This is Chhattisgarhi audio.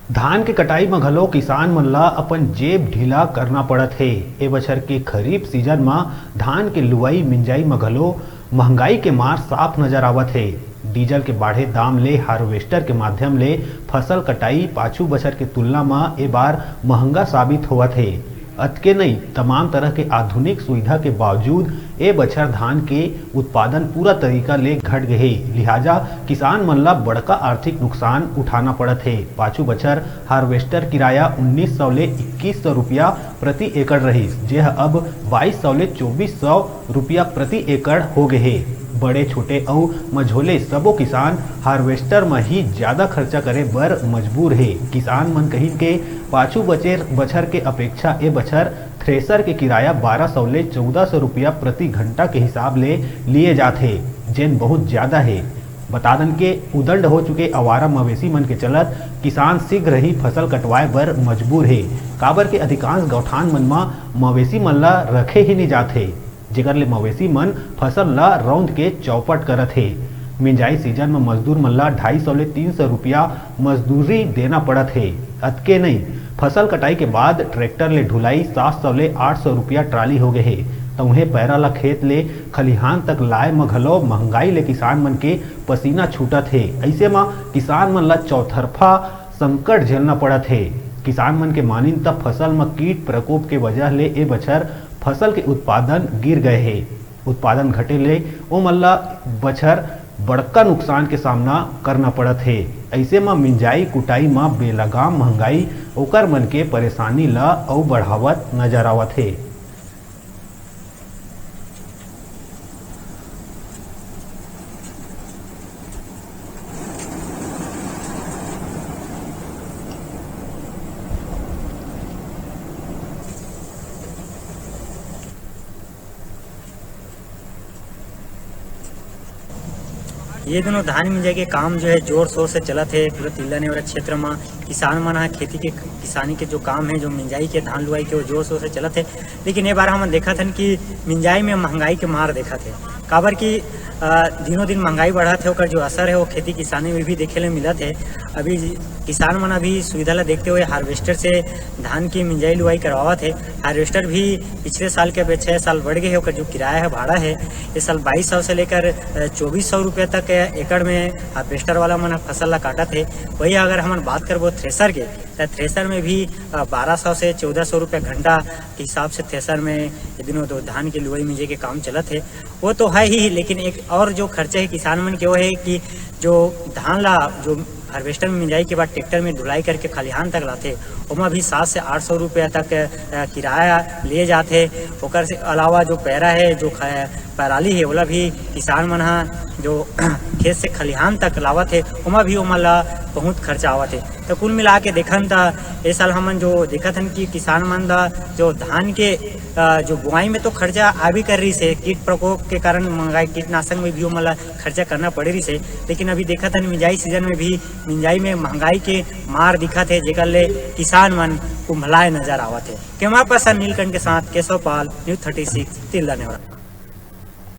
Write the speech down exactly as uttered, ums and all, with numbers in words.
धान के कटाई म घलो किसान मन ला अपन जेब ढीला करना पड़त हे। ए बछर के खरीफ सीजन म धान के लुवई मिंजाई म घलो महंगाई के मार साफ नजर आवत हे। डीजल के बाढ़े दाम ले हार्वेस्टर के माध्यम ले फसल कटाई पाछू बछर के तुलना म ए बार महंगा साबित होवत हे। अतके नइ, तमाम तरह के आधुनिक सुविधा के बावजूद ए बछर धान के उत्पादन पूरा तरीका ले घट गे हे, लिहाजा किसान मन ला बड़का आर्थिक नुकसान उठाना पड़त हे। पाछू बछर हार्वेस्टर किराया उन्नीस सौ ले इक्कीस सौ रुपया प्रति एकड़ रहिस, जेह अब बाईस सौ ले चौबीस सौ रुपया प्रति एकड़ हो गे हे। बड़े छोटे अउ मझोले सबो किसान हार्वेस्टर म ही ज्यादा खर्चा करे बर मजबूर हे। किसान मन कहिन के पाछू बचेर बछर के अपेक्षा ए बछर थ्रेसर के किराया बारह सौ ले चौदह सौ रुपया प्रति घंटा के हिसाब ले लिए जात हे, जेन बहुत ज्यादा हे। बता दन के उदंड हो चुके आवारा मवेशी मन के चलत किसान शीघ्र ही फसल कटवाए बर मजबूर हे, काबर के अधिकांश गौठान मन म मवेशी मन ला रखे ही नहीं जात हे, जेकर ले मवेशी मन फसल ला रौंद के चौपट करत हे। मिंजाई सीजन म मजदूर मन ला ढाई सौ ले तीन सौ रुपया मजदूरी देना पड़त हे। अतके नइ, फसल कटाई के बाद ट्रैक्टर ले ढुलाई सात सौ ले आठ सौ रुपया ट्राली हो गे हे। त उहें पैरा ला खेत ले खलिहान तक लाए म घलो महंगाई ले किसान मन के पसीना छूटत हे। अइसे म किसान मन ला चौतरफा संकट झेलना पड़त हे। किसान मन के मानिन त फसल म कीट प्रकोप के वजह ले ए बछर फसल के उत्पादन गिर गए हे। उत्पादन घटे ले ओमन ला बछर बड़का नुकसान के सामना करना पड़त हे। अइसे म मिंजाई कुटाई म बेलगाम महंगाई ओकर मन के परेशानी ला अउ बढ़ावत नजर आवत हे। ये दोनों धान मिंजाई के काम जो है जोर शोर से चलत हे पूरा तिल्ला नेवरा क्षेत्र म। किसान मन ह खेती के किसानी के जो काम है, जो मिंजाई के धान लुआई के, वो जोर शोर से चलत हे। लेकिन ये बार हमन देखत हन कि मिंजाई में महंगाई के मार देखत हे, काबर कि अ, दिनों दिन महंगाई बढ़त हे, ओकर जो असर है वो खेती किसानी में भी देखे ले मिलत हे। अभी किसान मन अभी सुविधा ला देखते हुए हार्वेस्टर से धान की मिंजाई लुआई करवावत हे। हार्वेस्टर भी पिछले साल के अपेक्षा ये साल बढ़ गए हे, ओकर जो किराया है, भाड़ा है, ये साल बाईस सौ से लेकर अ, चौबीस सौ रुपये तक एकड़ में हार्वेस्टर वाला मन ह फसल ला काटत हे। वही अगर हमन बात करबो थ्रेसर के, त थ्रेसर में भी अ, बारह सौ से चौदह सौ रुपये घंटा के हिसाब से थ्रेसर में ये दिनों तो धान के लुआई मिंजे के काम चलत हे। वो तो है ही, लेकिन एक और जो खर्चा है किसान मन के, वो है कि जो धान ला जो हार्वेस्टर में मिंजाई के बाद ट्रैक्टर में ढुलाई करके खलिहान तक लाथे, ओमा भी सात से आठ सौ रुपया तक अ, किराया लिए जाथे। ओकर से अलावा जो पैरा है, जो ख-, पैराली है, ओला भी किसान मन ह जो खेत से खलिहान तक लावत हे, ओमा भी ओमन ला बहुत खर्चा आवत हे। तो कुल मिला के देखन त ए साल हमन जो देखत हन कि किसान मन ला जो धान के अ, जो बुआई में तो खर्चा आ भी कर रही से, कीट प्रकोप के कारण महंगाई, कीटनाशक में भी ओमन ला खर्चा करना पड़ रही से, लेकिन अभी देखत हन मिंजाई सीजन में भी मिंजाई में महंगाई के मार दिखत हे, जेकर ले किसान मन कुंभलाए नजर आवत हे। कैमरा पर्सन नीलकंठ के साथ Keshav Pal, news thirty six, Tilda Neora.